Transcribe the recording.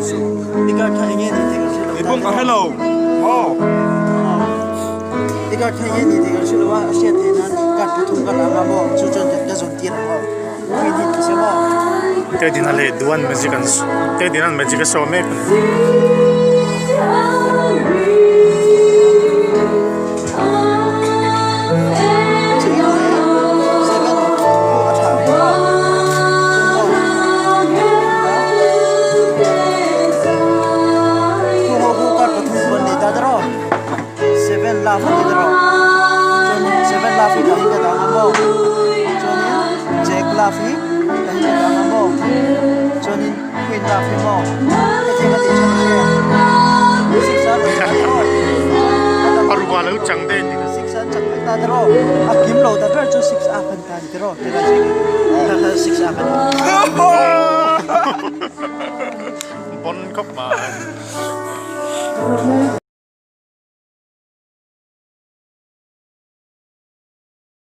I card kha enge ni tih kan hre lo ta Bung ka hre lo maw? I card kha enge ni tih kan hre lo a, a hriat theih nan card pathum ka la anga maw chu chuan ka zawn tir ang aw. Queen hi ti se maw? Tedina leh Duan magic an Tedina'n magic a show mek a ni. Paruk ah lo chang daih a ni. A kim lo ta ber chu six a kan ta ni tiraw ti lai six a kan Bon khawp mai.